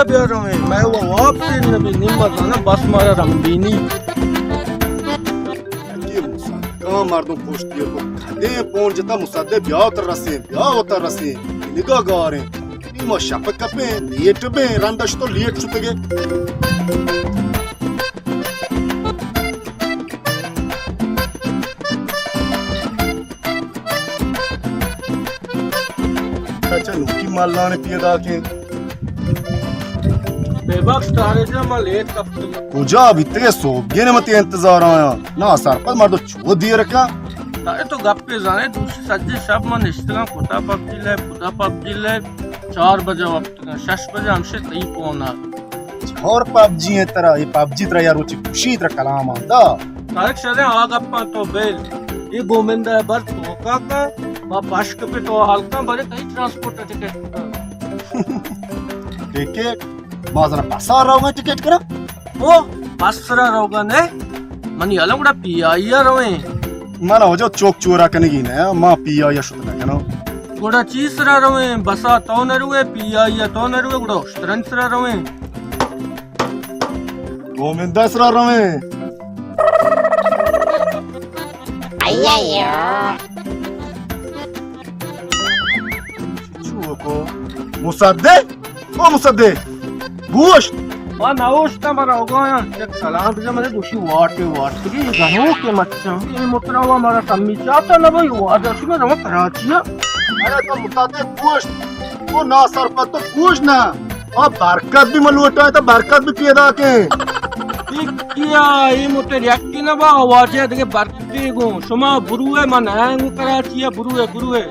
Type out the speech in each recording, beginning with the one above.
بیا رویں، مئے و واب تیر نبی، نیم زاناں بس مارا رمبینی۔ اے مصدقاں مردم پشت دیر کو، کدیں پون جتا مصدق بیا وتا رسیں، بیا وتا رسیں، نگاہ گاریں۔ نی ما شپ کپیں، لیٹ بیں، رندش تو لیٹ شتگے۔ اچھا، نوکی ملانی پیدا کیں۔ بے بخش تارے جا، ما لیٹ کپتگاں۔ کجا بیتگے؟ صبحگین متی انتظار آیاں۔ نا سرپد مردو چو دیر کا۔ تارے تو گپے زانے، دوشی سجے شپ ما نشتگاں، کتا پب جی لیب، کتا پب جی لیب، چار بجہ وقت شش بجہ ہمشے تئی پون آ۔ اور پب جی ہیں ترا، یہ پب جی ترا یا روچی خوشی ترا کلام آتا۔ طارق شریں آ گپاں تو بیل۔ یہ گومندہ بر تو کا کا، با پشک پہ تو حال کا، برے کئی ٹرانسپورٹ ٹکٹ کا۔ ٹکٹ؟ ما زنا پسا روگا ٹکٹ کرا؟ او، پس سرا روگا نے؟ منی الم گڑا پی آئی آ رویں۔ من ہو جو چوک چورا کنگی نہ، ما پی آئی آ شت نہ کناں۔ گڑا چی سرا رویں؟ بسا تو نہ روے، پی آئی آ تو نہ روے، گڑا اشترن سرا رویں۔ گومندہ سرا رویں۔ چوکو مصدق، او مصدق، گوشت۔ ما نہ اوشتاں، ما روگایاں۔ یک سلام بجا، منے گوشی واٹے واٹ۔ بگی گنوکے مچاں۔ اے مترا وا مارا سمی چاتا نہ بھئی، واجہ شما روا کراچی آ۔ ارے تو مصدق گوشت، تو ناسرپد تو گوشت نہ۔ آ برکت بھی ملوٹا ہے تو برکت بھی پیدا کے۔ اے کیا، اے متر یکی نہ با، واجہ دگہ برکتے گو۔ شما بروے، من آنگو کراچی آ، بروے، بروے۔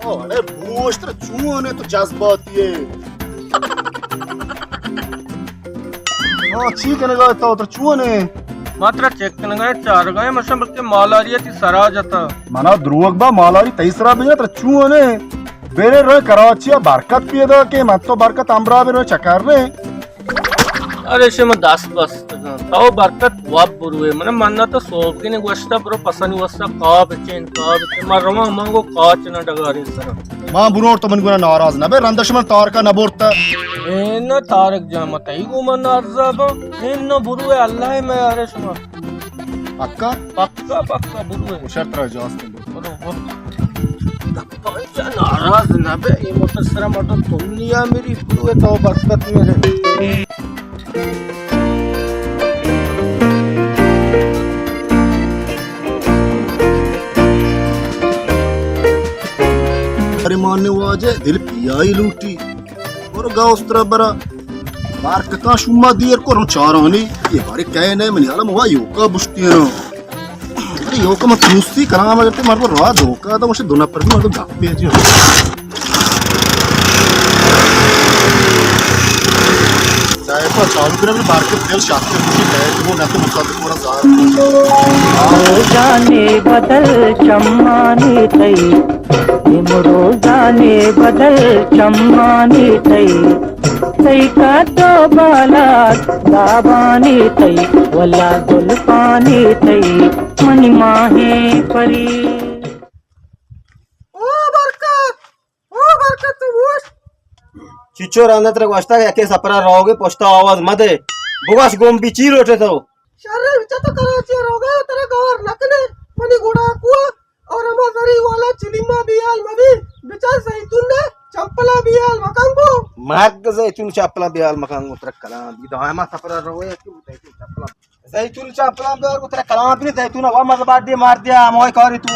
او، اڑے بوشتر چون ہے تو جذباتی ہے۔ او، چی کنگا تو تر چون ہے؟ ما ترا چیک کنگا ہے، چارگا ہے، مشن بلکہ مالاری تی سرا جتا۔ منا دروگ با مالاری تئی سرا بجا تر چون ہے؟ بیرے روئے کراچی آ برکت پیدا کے، من تو برکت امرا بے روئے چکر رے۔ ارے شما دست بستگاں۔ تو برکت واب بروے۔ من، من تو سوبگین گوشتا برو پسانی واسطہ کاب چین، کاب چین۔ من رواں، من گو کاچ نہ ڈگاریں سرا۔ ما برور تو من گونا ناراض نہ بے، رند شما تارکا نہ برتا۔ اے نہ تارک جان، مت ای گو من ناراض با۔ اے نہ بروے، اللہ میں، ارے شما۔ پکا؟ پکا، پکا بروے۔ شرط را اجازت دے۔ برو، برو۔ پنچا ناراض نہ بے، اے متر سرا مردم تنیا میری بروے تو برکت میرے۔ ارے مان واجہ دل پیائی لوٹی۔ اور گاؤسترا برا۔ بارکتاں شما دیر کرو چارانی۔ یہ بارے کہے نہیں منی حالا موا یوکا بشتی نا۔ ارے یوکا من توسی کلام اگر تے مردم راہ دھوکا دا، مشے دو نفر بھی مردم گپ پہ جی۔ صاحب چالو کرے، بارکت دل شاکر خوشی ہے، وہ نہ تو مصدق پورا ظاہر۔ روزانے بدل چمانی تئی، امروزانے بدل چمانی تئی۔ تئی کٹو بالاد دابانی تئی، ولا زلفانی تئی، منی ماہیں پری۔ او برکت، او برکت، تو گوش۔ چچو رندا ترا گوشتا کہ یکے سپرا روگے پشتا آواز مدے۔ بگوش گم بی چی لوٹے تو؟ شریں بچا تو کراچی ءَ روگ ءَ ترا گوار نہ کنے، منی گڑا کو اور ہما زری والا چلیما بیال مبی، بچا زیتون نے چمپلا بیال مکن گو۔ مگ زیتون چمپلا بیال مکن گو، ترا کلام بی دائما سفر روے کہ زیتون چمپلا۔ زیتون چمپلا بیال گو ترا کلام بی، زیتون وا مز باڈی مار دیا، موئے کاری تو۔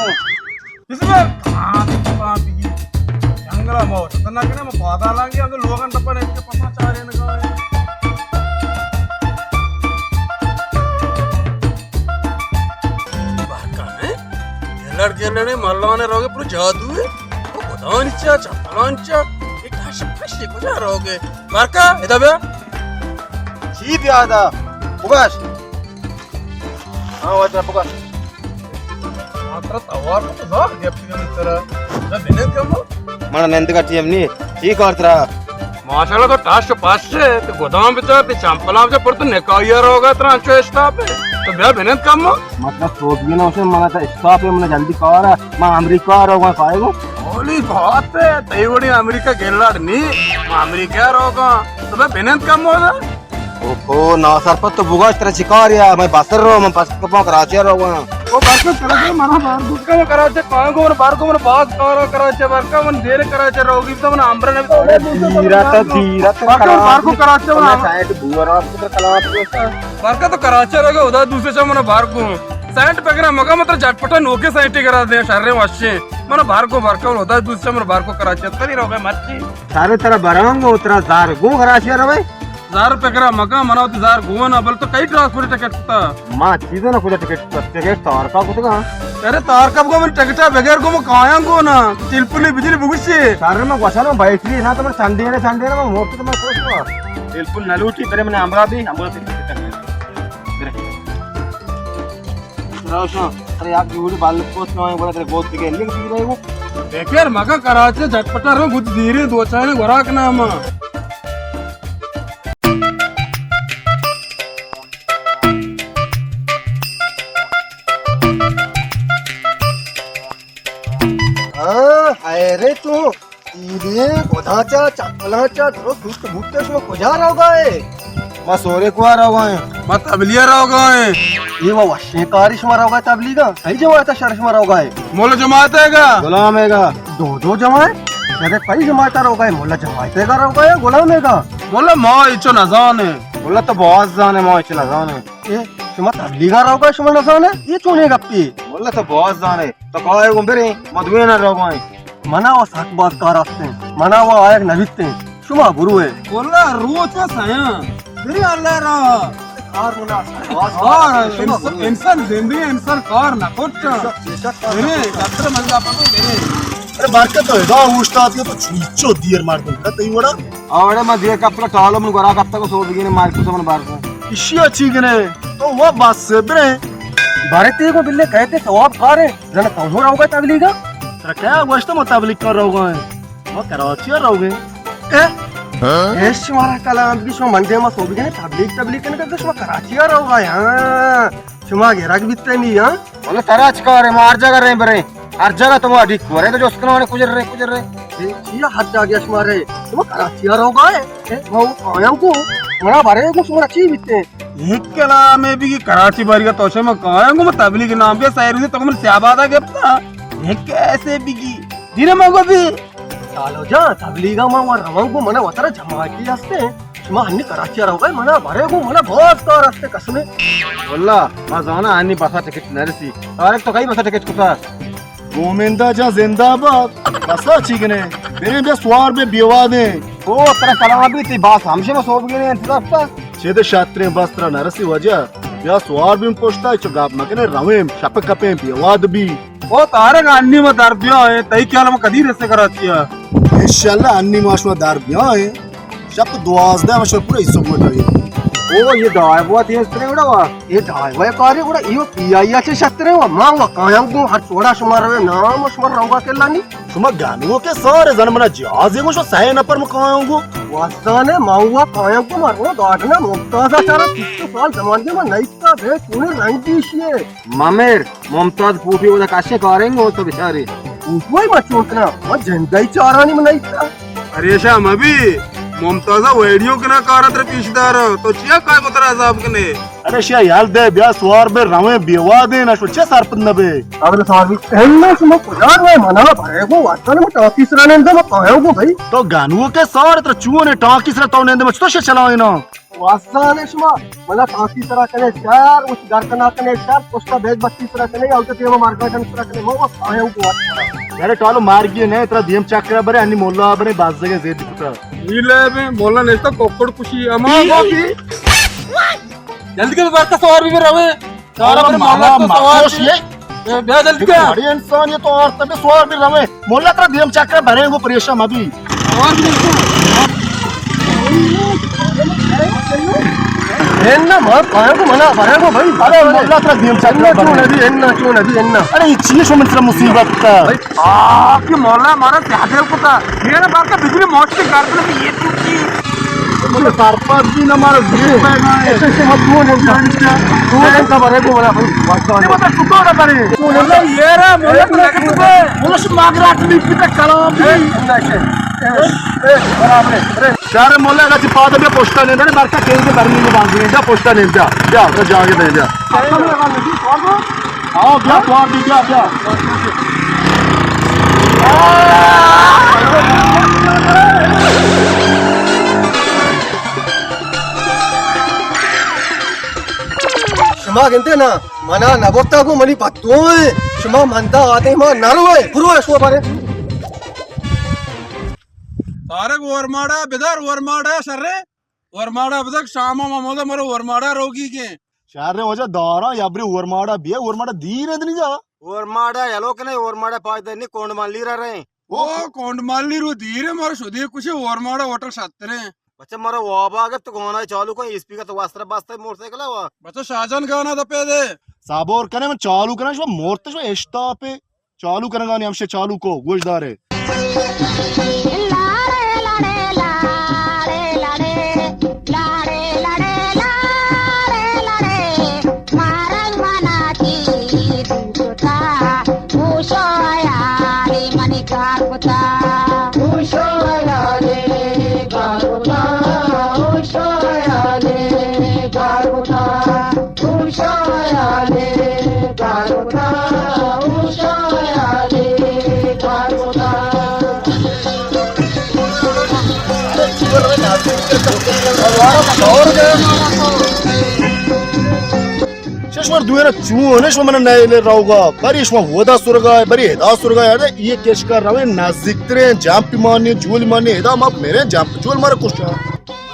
بسم اللہ۔ ہاں، ہاں، بگی۔ جنگل ءَ ما وش نہ کنیں، ما پادا لانگی، اگر لوگان ٹپا نہیں، پسا چارے نہ گائے۔ بارکا، ہیں؟ گلڑ گلڑ ملان روگے پر جادو ہے۔ او خدا نیچا، چپلان چا۔ ایک ہش پش کجا روگے؟ بارکا، ادا بیا۔ چی بیا ادا؟ بگاش۔ ہاں، واجہ بگا۔ آ، ترا توار کو تو زار گپتی ہم ترا۔ نہ بنند کم۔ من نند کا ٹیم نہیں۔ چی کار ترا؟ ماشاءاللہ تو ٹاش پاش ہے، تو گدام بچار، تے چمپلاں بچار، پر تو نکاحیا روگا ترا انچو اشتاپ ہے۔ تو بیا بنند کم۔ مطلب سوچ بھی نہ اسے، منا تا اشتاپ ہے، منا جلدی کار ہے، ما امریکہ روگا کائے گو۔ اولی بات ہے، تئی وڑی امریکہ گلاڑ نی، ما امریکہ روگا۔ تو بیا بنند کم ہو۔ او، او، نا سرپد تو بگاش ترا چی کار یا، میں بسر رو، من پس کپاں کراچی رو۔ او برکت کراچی منا بار دوسرا کراچی کائیں گو، من بار کو من باز کارا کراچی برکا من دیر کراچی روگی تو من امبر نے۔ دھیرا تو دھیرا تو برکا، برکا کراچی من سائٹ بورا کلاس۔ برکا تو کراچی روگا ادا دوسرے چا من بار کو سائٹ پکرا مگا مطلب جٹ پٹا نوکے سائٹ کرا دے شر وشے۔ من بار کو برکا ادا دوسرے چا من بار کو کراچی تری روگا مرچی۔ سارے ترا برانگو ترا زار گو کراچی روے۔ زار پکرا مکا منا وتی زار گون ءَ، بل تو کئی ٹرانسپورٹ ٹکٹ کتا؟ ما چیزے نہ کتا ٹکٹ، ٹکٹ تارکا کتگا۔ ارے تارکا بگو من ٹکٹا بغیر گو من کایاں گو نا، تلپلی بجلی بگوشی۔ سر میں گوشا نا بیٹری نا تو من سنڈے نے سنڈے نے من موت تو من کوش ہوا۔ تلپل نہ لوٹی ترے من امرا بھی، امرا بھی ٹکٹ کر۔ راوشاں، ارے آپ جوڑی بال پوت نہ ہوئے، بڑا تیرے گود کے لنگ دی رہے وہ۔ بغیر مکا کراچی جھٹپٹا رو گد دیرے دو چانے گوراک نام۔ ہاں، ہائے رے تو، تیلیں، گداں چا، چپلاں چا، درو سوٹ بوٹ شما کجا روگا ہے؟ ما سورے کوا روگا ہیں۔ ما تبلیغ روگا ہیں۔ یہ وہ وشیں کاری شما روگا ہے تبلیغا؟ صحیح جماعت شر شما روگا ہے۔ مولا جماعت ہے گا؟ غلام ہے گا؟ دو دو جماعت؟ ارے کئی جماعت روگا ہے؟ مولا جماعت ہے گا روگا ہے غلام ہے گا؟ مولا ما اچو نزانے۔ مولا تو باز زانے، ما اچو نزانے۔ اے، شما تبلیغا روگا شما نزانے؟ یہ چونے گپی؟ مولا تو باز زانے۔ تو کائے گوں بریں، ما دوینا روگا ہیں۔ منا و سک باز کار استیں، منا و آیگ نبیتیں، شما بروے۔ واللہ روچ و سیاں، برے اللہ را۔ کار منا سک باز کار، کار استیں، شما انس-، بروے۔ انسان زندگی انسان کار نہ کرتا۔ بے شک، بے شک کار نہ کرتا۔ ڈاکٹر من لا پتو میرے۔ ارے برکت تو ادا اوشتات تو چیچو دیر مردم کا تئی وڑا۔ آوڑے ما دیر کپتا ٹالو من گورا کپتا کو سو بگینے مار کو من بار کو۔ اشیا چی گنے؟ تو وہ بس سے برے۔ بارے تے کو بلے کہتے ثواب کار ہے۔ زن تو ہو روگا تبلیغا؟ ترا کیا گوشت ما تبلیغ کر روگا ہیں؟ ما کراچی روگا ہیں۔ اے؟ ہاں؟ اے شمارا کلام کی شما مندے ما سوبی کنے تبلیغ، تبلیغ کنے کہ شما کراچی روگا ہیں۔ ہاں۔ شما گرگ بیتے نی، ہاں؟ واللہ ترا چکارے، ما ہر جگہ رہیں بریں۔ ہر جگہ تو ما ڈیک ورے تو جس کنانے کجر رہے، کجر رہے۔ اے، چیا ہر جگہ شما رہے؟ شما کراچی روگا ہے؟ اے، ما آیاں کو، منا بارے کو شما چی بیتے؟ یک کلامے بگی کراچی بارگا تو چے من کایاں گو من تبلیغ نام بیا سیر ہوئی تو من سیابادا گپتا۔ یک ایسے بگی۔ دیرے من گو بی۔ سالو جان، تبلیغا ما وا روان گو منا وترا جماعتی ہستے۔ شما ہنی کراچی روگا منا برے گو منا باز کار ہستے قسمے۔ واللہ، ما زانا ہنی بسا ٹکٹ نرسی۔ طارق تو کئی بسا ٹکٹ کتا؟ گومندا جان زندہ باد۔ بسا چی گنے؟ بریں بیا سوار بے بیوادیں۔ او، ترا سلام بی تی باس ہمشہ ما سوب گنے انتظار تا۔ چے دے شاتریں بس ترا نرسی وجہ۔ بیا سوار بیم پشتا، چو گپ مکنے رویم، شپ کپیں بیواد بی۔ او تارک انی ما در بیا ایں، تئی خیال ما کدی رسے کراچی آ؟ انشاءاللہ انی ما شما در بیا ایں۔ شپ دوازدہ ما شما پورا حصہ گوٹا ایں۔ او یہ ڈائیو وا تیز ترے وڑا وا۔ یہ ڈائیو کاری وڑا، ایو پی آئی آ چے شترے وا۔ ما وا کایاں گو ہر چوڑا شما روے نام شما روگا کلانی۔ شما گانو کے سارے زن منا جہازے گو شو سہ نفر مکایاں گو۔ وزانے ما وا کایاں گو مرو گاڈنا ممتازا چارا چیچو سال زمان دے ما نئیتا بے چونے رنگی شیے۔ مامر، ممتاز پوپی ودا کشے کاریں گو تو بیچارے۔ پوپوئی ما چوتنا، ما جندئی چارانی من نئیتا۔ پریشان مبی، ممتازا ویڈیو کنا کارا تر پیش دارا، تو چیا کائے کو تر عذاب کنے؟ ارے شیا یال دے، بیا سوار بے رویں بیوادیں، نہ شو چے سرپد نہ بے۔ ابر سوار بی، الا شما کجا روے منا بھرے گو واسطہ ما ٹاکی سرا نندے ما کایاں گو بھائی۔ تو گانو کے سار تر چونے ٹاکی سرا تو نندے ما چتو شے چلائے نا۔ واسانے شما، منا ٹانکی سرا کنے شر، اس گھر کنا کنے شر، پشتا بیگ بتی سرا کنے، یا اوتے دیما مارکا کنے سرا کنے، ما وقت آیا ہوں کو واسانے۔ یار ٹالو مارگی نے، ترا دیم چکر برے، انی مولا برے، باز جگہ زید کتا۔ نیلے بے، مولا نشتا کوکڑ کشی، اما باقی۔ جلدی کے بارتا سوار بی روے۔ سارا اللہ بر مارا مالا تو سوار ماکوش بی۔ یہ۔ اے، بیا جلدی کیا؟ بڑے انسان یہ تو اور تبھی سوار بی روے۔ مولا ترا دیم چکر بھریں گو پریشان مبی۔ سوار بی۔ انا ما پایا کو منا، پایا کو بھائی۔ ارے مولا ترا دیم چاہتا ہے۔ انا چون ابھی، انا چون ابھی، انا۔ ارے یہ چیز شو من ترا مصیبت تا۔ بھائی، آ، کہ مولا مارا زیادہ کتا۔ میرا بار کا بجلی موت کے گھر میں یہ تو کی۔ مطلب سرپد بھی نہ مارا دیر پہ گئے۔ ایسے سے مت دو گھنٹہ، دو گھنٹہ بھرے کو بنا بھائی۔ یہ مطلب چھٹو نہ کرے۔ یہ رہا، مولا تو لگے تو۔ مولا سے ماگرات نہیں پیتا کلام بھی۔ برابر ہے۔ شہر مولا اگاں چہ پاد بیا پشتا نندا، برکا کیل کے برنی کو باندھ نندا، پشتا نندا۔ بیا، تو جا کے دے بیا۔ ہاں، بیا، بیا، بیا، بیا۔ شما گندے نا، منا نہ برتا گو منی پتو ہے۔ شما مندا آتے ما نہ روئے، برو اشو بارے۔ طارق ورماڑا بدار، ورماڑا شرے، ورماڑا بدک شام ما مودا مرو ورماڑا روگی کے۔ شرے وجہ دارا یا بری ورماڑا بیا، ورماڑا دیر ہے دنی جا۔ ورماڑا یلو کنے، ورماڑا پاج دنی کونڈ مالی را رہے۔ او کونڈ مالی رو دیر ہے، مارا شدی کچھ ورماڑا ہوٹل شترے۔ بچہ مارا وابا اگر تو گانا چالو کن، اسپیکر تو واسطہ بستا موٹرسائیکل ہے وا۔ بچہ شاہجان گانا دپے دے۔ صبر کنے من چالو کنا، شو مورت شو اشتاپے۔ چالو کنگانی ہمشے چالو کو، گوش دارے۔ شش مر دوینا چون شما من نئیلے روگا، بری شما ودا سرگا، بری ادا سرگا، یعنی یہ کشکا روے نزدیک ترین، جمپ مانی، جول مانی، ادا ما میرے جمپ جول مارا کشا۔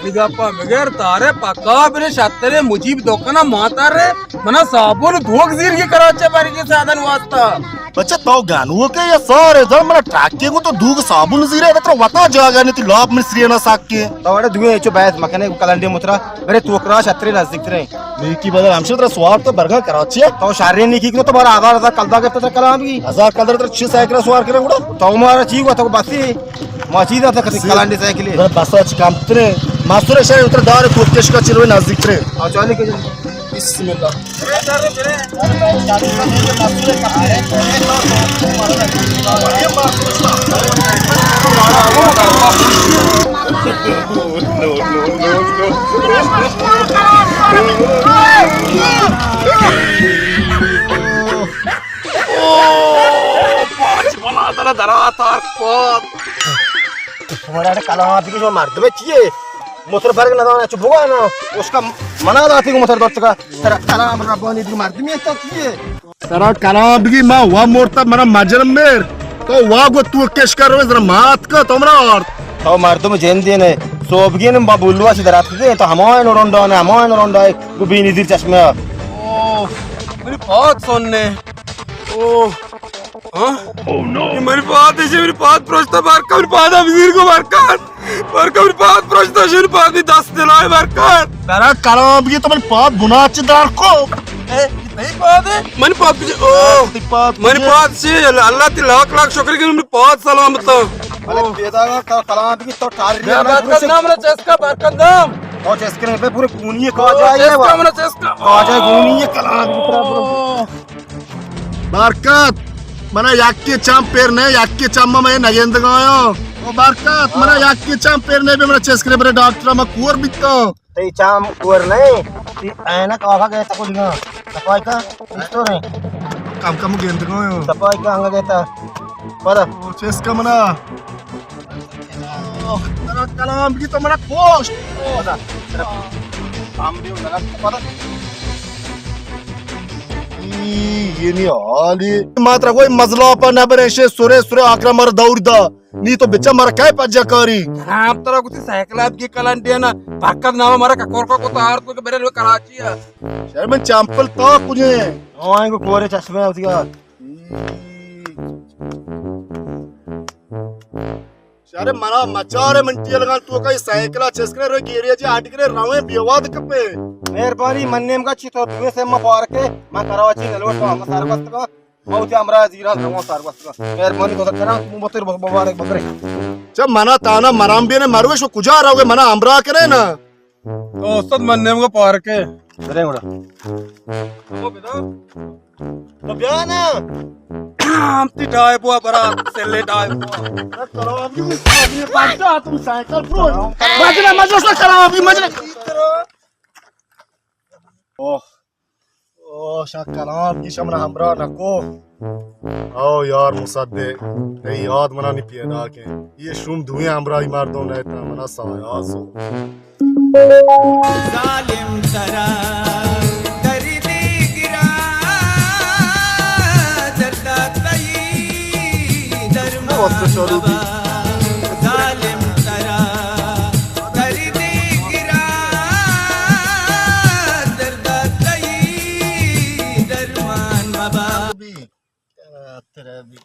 منی گپا مگر تارے پکا برے شترے مجیب دکانا ماتارے منا صابون دوک زیر کی کراچے بری کے سادن واسطہ۔ بچہ تو گانو کے یا سارے در منا ٹاکے کو تو دوک صابون زیرے، ترا وتا جاگا نہیں، تی لاپ من سرینا ساکے۔ تو اڑے دوئے چو بحث مکنے کو کلنڈے مترا، برے تو کرا شترے نزدیک ترے۔ نیکی بدل ہمشہ ترا سوار تو برگا کراچی ہے۔ تو شارے نیکی کو تو بارا ہزار ہزار کلدا گپتا ترا کلام کی۔ ہزار کلدا ترا چھ سائیکل سوار کرے گڑا۔ تو مارا چی کو تو بسی۔ ما چیز آتا کسی کلانڈی سائیکل ہے۔ بس اچ کم ترے۔ ماسور شہر اتر دار کوتکش کا چلو نزدیک ترے۔ آ، چالی کے جن۔ بسم اللہ۔ او، پاچ بنا ترا درا تار پاد۔ شمارا اڑے کلام بگی، شما مردم چیے؟ موتر برگ ندانا چو بگا نا، اس کا منا داتی کو موتر دوت کا۔ ترا کلام ربانی دی مردمی تا چیے؟ ترا کلام بگی، ما وا مرتا منا مجرم میر۔ تو وا گو تو کش کر روز مات کا تو منا آرت۔ تو مردم جن دینے، صوبگین با بلوا چی درات دے، تو ہمائن رونڈانے، ہمائن رونڈائے، گو بینی دیر چشمہ۔ او، منی پاد سننے۔ او۔ ہاں؟ یہ منی پاد ہے، منی پاد پروشتا بار کا، منی پاد وزیر کو بار کا۔ بار کا منی پاد پروشتا، منی پاد بھی دست دلائے بار کا۔ ترا کلام بگی تو منی پاد بنا چی دار کو۔ اے، یہ تئی پاد ہے؟ منی پاد بھی، او۔ تئی پاد منی بھی۔ پاد سے، اللہ، اللہ تی لاکھ لاکھ شکر کہ منی پاد سلامت ہے۔ بلے پیدا کا کلام بگی تو ٹاری بیا نہ برکت نام نہ چسکا برکت نام۔ او چسکنے پہ پورے کونی کا جائے چسکا وا۔ منی چسکا۔ کا جائے کونی کلام بگی پورا۔ برکت، منا یکی چم پیر نہ، یکی چم میں نگندگایاں۔ او برکت، منا یکی چم پیر نہ، بے منا چیس کرے برے ڈاکٹر، ما کور بیتا۔ تئی چم کور نہ، تئی عینک آگا گئے تا کلیاں۔ سپائی کا، استو رہے۔ کم کم گندگایاں۔ سپائی کا آگا گئے تا۔ پدا۔ او چیس کا منا۔ ترا کلام بگی تو منا کوشت۔ ای، یہ نی حالی۔ ما ترا کوئی مزلا پا نہ برے، شے سرے سرے آکرا مر دور دا۔ نی تو بچا مر کئے پجا کاری۔ جناب ترا کتی سائیکل آپ کی کلان دینا۔ برکت نام مارا ککور کو کتا آرت کو برے لو کراچی ہے۔ شر من چمپل تا کجے۔ آئیں کو کورے چشمے ہوتی گا۔ شر منا مچارے، من ٹیلگاں تو کئی سائیکل چست کرے، روئے گیریجی آٹی کرے، رویں بیواد کپے۔ مہربانی، من نیمگا چی تو دوے سے ما پارکے، ما کراچی نلوٹ، ما سر بستگا، ما وتی امراہ زیران روان سر بستگا۔ مہربانی کو کرا، مو بتر مبارک بکرے۔ جب منا تانا مرام بینے مروش و کجا روگے، منا امراہ کرے نا۔ تو استاد من نیمگا پارکے۔ برے گڑا۔ تو بیا نا۔ ہم تی ٹائپ ہوا برا، سلے ٹائپ ہوا۔ کرام کی پنچا تم سائیکل پرو۔ مجلس، مجلس کرام کی مجلس۔ اوہ۔ او شاہ کلام کی شمرا ہمراہ نکو۔ او یار مصدق، اے یاد منا نی پیدا کن۔ یہ شوم دوئیں ہمراہی مردم نہ تا منا سایاز ہو۔ ظالم ترا دردی گرا، درد تئی درمان مبا۔ ظالم ترا دردی گرا، درد تئی درمان مبا۔ ترا بی۔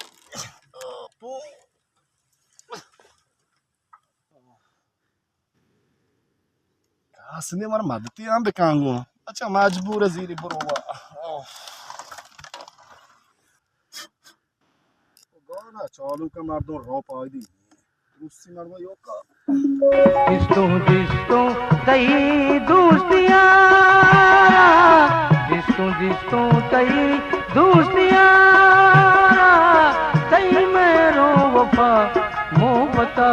کس نے مر مدتی ہم بکانگو۔ اچھا، مجبور زیری برو وا۔ گانا چالو کا مردم رو پایدی۔ دوستی مردم یوکا۔ دیستوں دیستوں تئی دوستیاں، دیستوں دیستوں تئی دوستیاں، تئی مہر و وفا محبتا۔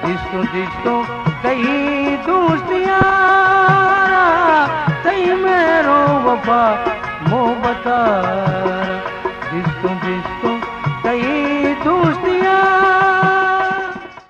دیستوں دیستوں تئی دوستیاں، تئی مہر و وفا محبتا۔